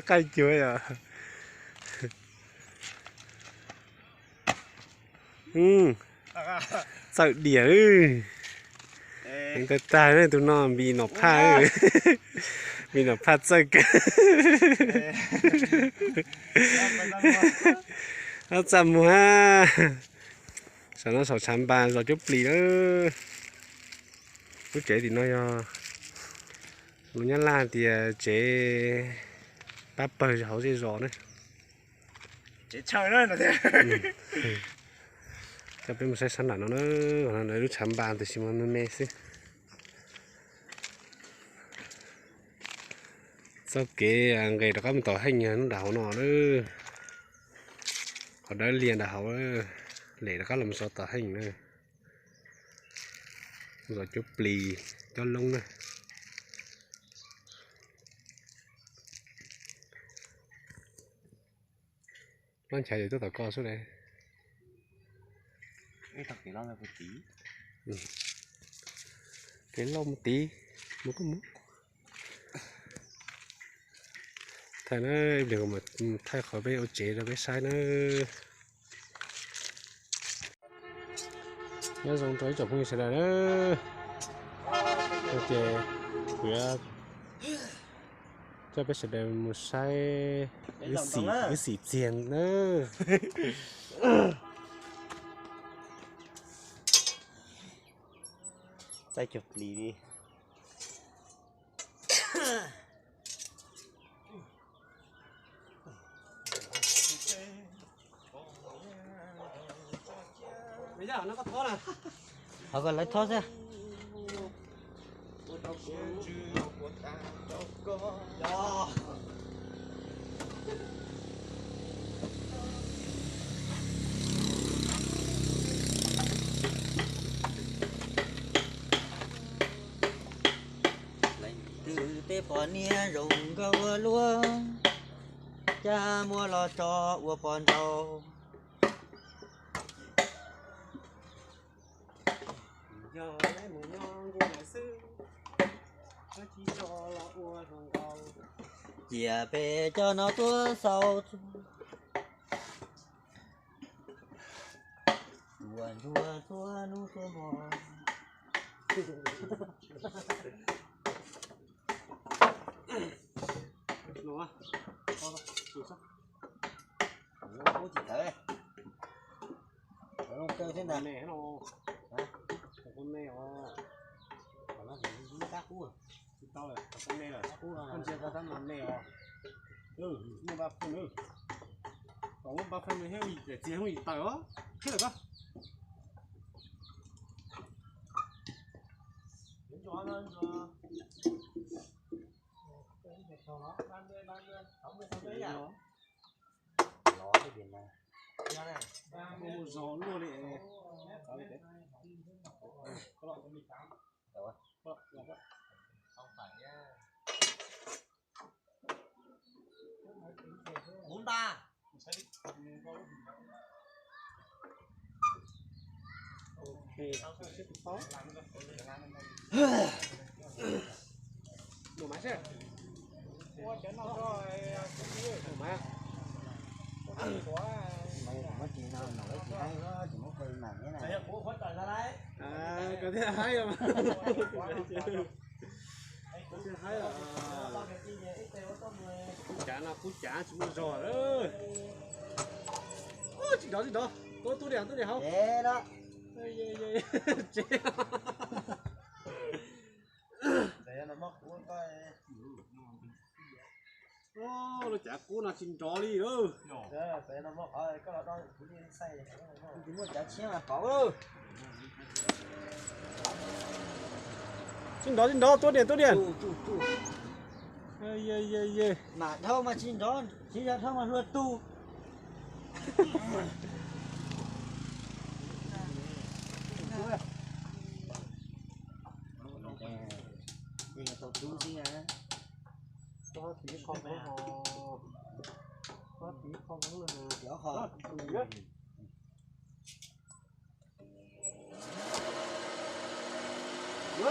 Qaij cuag yom. Txawj diam. Heev tag tag tus no npis nom phaj, npis nom phaj txawj kawg. Txaj muag. Saum no saum tshav npas zos cuab plis na. Lub tsev tim no yog lus Nyab Laj tias tsev pab pawg hauv zej zos na. Coj peb mus saib sab nram no na, lub tshav npas tiam sis mas me me xwb. Txoj kev nqes rov qab mus tom Heej nyob nram hauv no na. Qhov dawb lias nram hauv, lem rov qab los mus so tom Heej na. Zos cuab plis, cob loob na. Loj nchav ces tuaj tom ko xwb ne. Kev loj mus tid, mus kuj mus. Thaij na, ib pliag kuv mam thaij qhov peb ua tsev rau peb saib na. Nyob zoo rau ib tsoom phooj ywg sawv daws na. Ces kuv yuav coj peb sawv daws mus saib wb xim txiag na. Txaij cuag plis li. Thov kom lawv thob xwb. Leej twg tej poj niam zoo nkauj ua luaj, cas muab los tso ua poj nraug. Yog lawv mus nyob nkuj lawm xwb, tsis tso los ua hluas nkauj. Cia peb cov no tuaj xaus txuag, ua ntsuag txhua hnub txhua hmo. Ub tsis tawv, loo kawg thiab ntag. Qhov no tab qub, tsis tau lawm, qhov me lawm, koj ntsia tau tab no me os. Muaj ba phun, kom muaj ba phun thiab yim txiv yim tawm os, thiab lawm koj. Zog luaj li. Mus nta. Ok, mus mas seb. Mus mas. Muab tsis no, no lawv tsis haib, tsis muab pw mas thiab na. Koj thiaj haib os. Koj thiaj haib os. Kuv cav no kuv cav tsis muaj zog lawm. Tsis nrov, tsis nrov, tub tub diam, tub diam hauv. Tsev. Lub cav kub no tsis nrov li lawm. Tsis muaj cav tshiab mas pauv lawm. Tsis nrov, tsis nrov, tub diam, tub diam. Mam dhau mas tsis nrov, tsis yog dhau mas hlua tug. Tau tub xwb na. Tub tiv kho hmoov, tub tiv kho hmoov na. Tau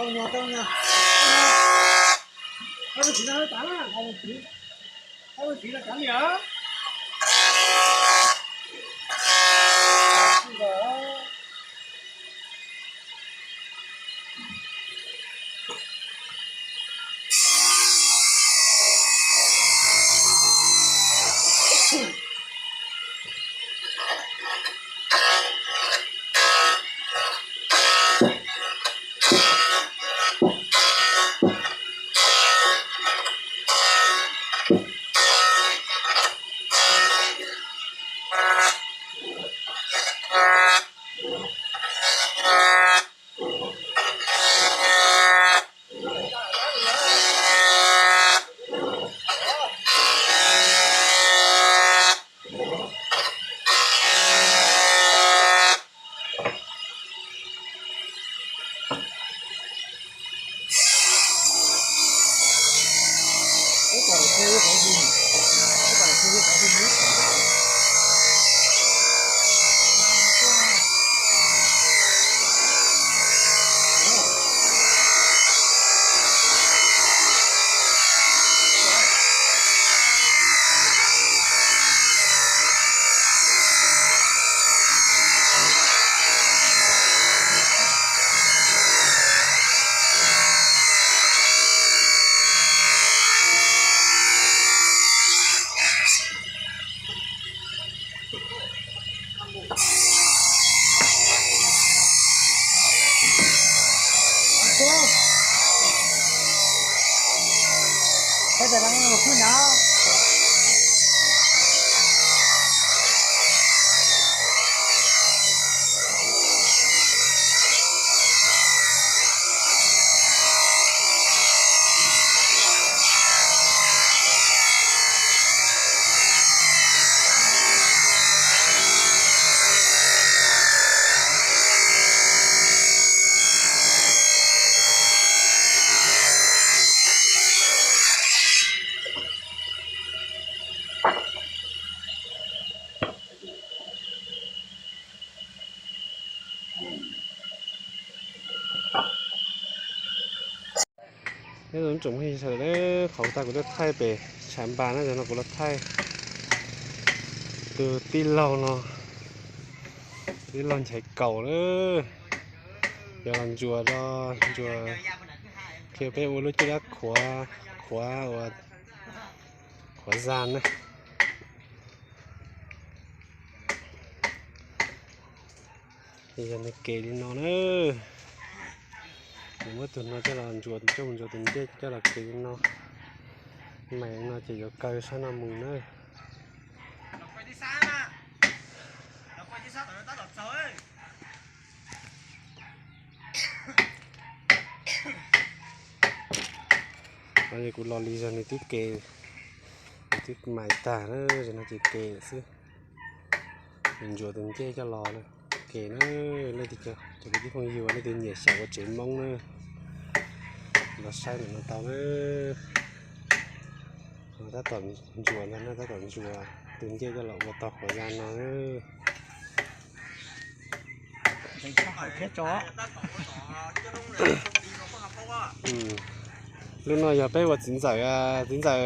no, tau no. Nyob zoo tsoom phooj ywg sawv daws, qhov tag kuv tuaj thaij pem Tshav Npas na, no kuv los thaij tus tij laug no, tij laug Nchaiv Kaus na, yog los ntsuas, ntsuas qhia peb ua lub cuaj dab khuav, khuav ua, khuav zaj na. Yog nws kev li no na, nws muab tus no coj los ntsuas, coj mus ntsuas tus ncej coj los kev li no, mas no ces yuav kaw sab no mus na. Kuv los li zog nws twb kev, nws twb mais tag na, no ces kev xwb. Ntsuas tus ncej coj los na, kev na. Leej twg, cov kwv tij phooj ywg leej twg nyiam xyaum ua tsev Hmoob na, los saib ntawm no tau na. Tab tom ntsuas ntag na, tab tom ntsuas tus ncej coj los ua tau khuav zaj no. Lub no yog peb ua txiv ntxawm, txiv ntxawm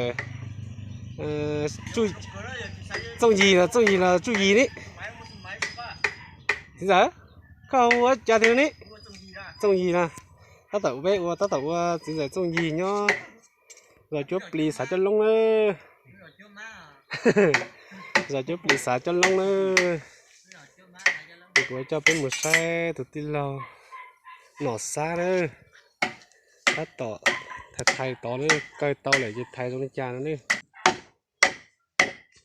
Txooj Yig los Txooj Yig los Txooj Yig ne. Txiv ntxawm, koj ua cas tiag ne? Txooj Yig na. Tab tom peb ua, tab tom ua txiv ntxawm Txooj Yig nyob zos Cuab Plis xav Coj Loob na. Zos Cuab Plis xav Coj Loob na. Ces kuv coj peb mus saib tus tij laug Nom Xab na. Tab tom thaiv thaiv tod na, kaw tau lawm ces thaiv zoo li cas no ne.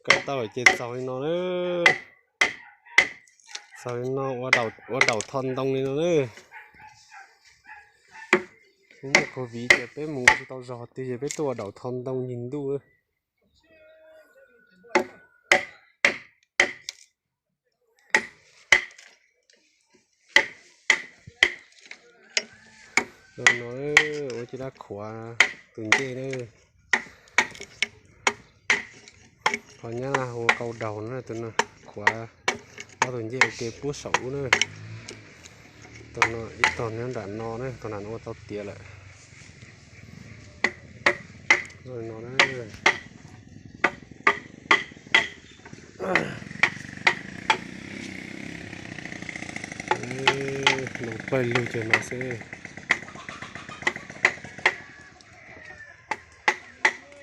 Kaw tau lawm ces txaus li no na. Txaus li no ua daum tho ntoo li no na. Muaj covid ces peb mus tsis tau zog tiag ces peb tuaj ua daum tho ntoo yig ntuj. No ua cov dab khuav tus ncej na. Qhov nyab laj hu ua kau daug na, tus no khuav ob tug ncej ua ke pub saum ub na. Tus no ib tog nyob nram no na, tus nram no ua tau tiav lawm. No na. Nws pawg lug ces no xwb.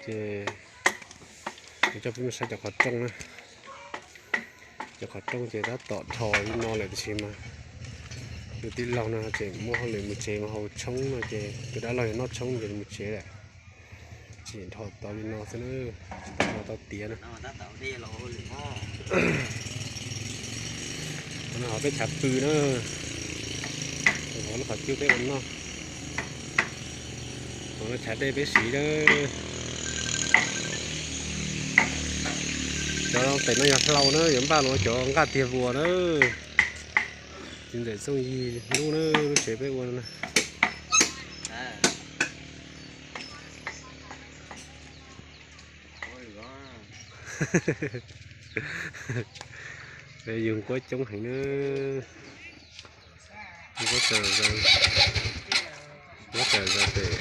Ces kuv coj peb mus saib cov qhov rooj na. Cov qhov rooj ces tab tom dhos li no lawm tiam sis mas tus tij laug no ces muaj hauj lwm mus tsev mus haus tshoob no ces tus dab laug yog noj tshoob ces mus tsev lawm. Tseem dhos tau li no xwb na, tsis tau dhos tau tiav na. Qhov no ho peb chav pw na, qhov lub qhov cub peb ua noj. Qhov no chav dej peb siv na. Cov pem no yog hlau na, yuav npaj los cov nqaj tiag vuas na. Txiv ntxawm Txooj Yig lub na, lub tsev peb ua no na. Yug nquab coob heev na. Nquab tawm zaws, nquab tawm zaws pem.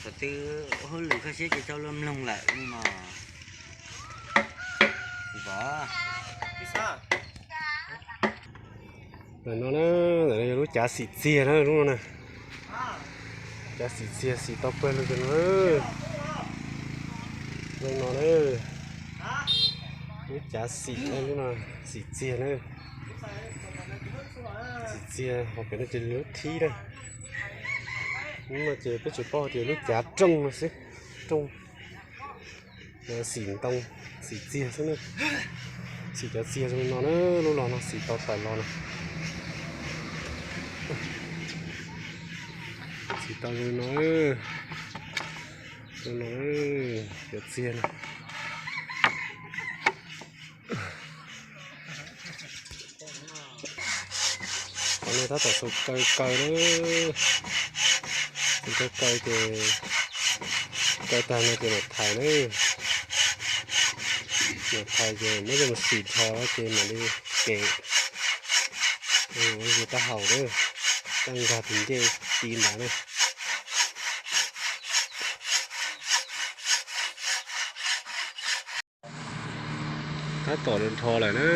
Thaum twg hauj lwm kho siab ces tau luag mloog lawm no. Ntawm no na, ntawm no yog lub cav xim txiag na, lub no na. Cav xim txiag xim tau pawg lug no. Lub no na, lub cav xim na, lub no xim txiag na. Xim txiag ho pem no ces lub thib na. Lub no ces peb tsuas paub tias lub cav rooj no xwb, rooj. Xim ntoo, xim txiag xwb na. Xim cov txiag zoo li no na, lub los no xim tau tawm los na. Xim tau zoo li no, zoo no, cov txiag na. Qhov no tab tom xaus kaw kaw na. Xaus kaw kaw ces kaw tag no ces mam thaiv na. Tho ces muab coj mus xim dhos ces mam li kem ua zis taub hau na, coj nkag tus ncej ti ntawd na. Tab tom dhos lawm na,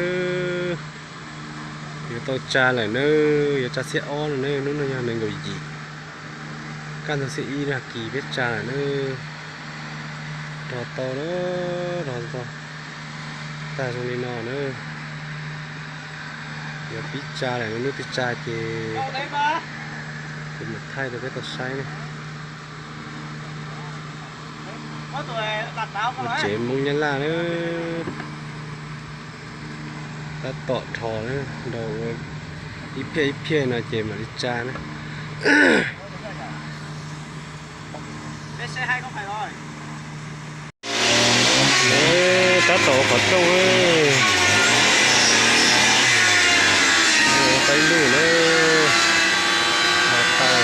yuav tau tsa lawm na, yuav tsa xiab ob no na, hnub no yog nees nkaum yim, kaj ntug xiab ib no kis peb tsa lawm na. Dhos tau na, dhos tau tag zoo li no na. Yuav pib tsa lawm, hnub twg tsa ces kuv mam thaij rau peb tau saib na. Ua tsev Hmoob Nyab Laj na, tab tom dhos na, dhos ua ib phiaj ib phiaj no ces mam li tsa na. Tab tom ua qhov rooj, ua qaib ntuj na, dhos tau.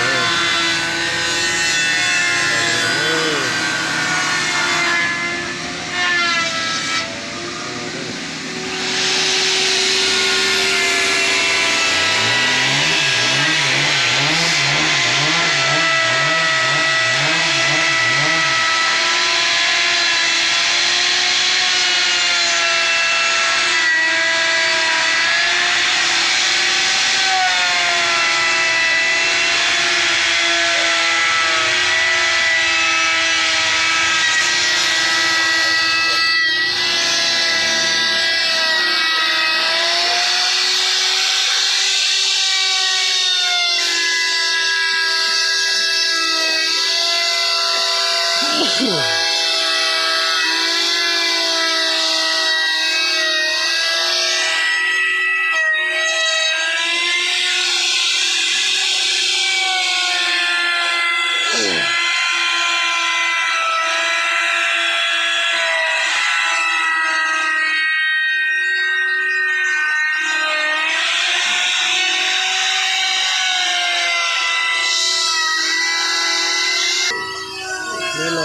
Lub no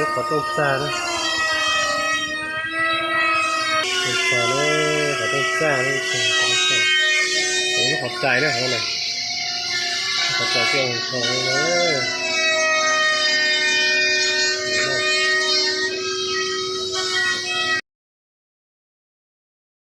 lub qhov rooj tag na. Qhov rooj tag, lub qhov rais na, qhov rais tiaj hau no.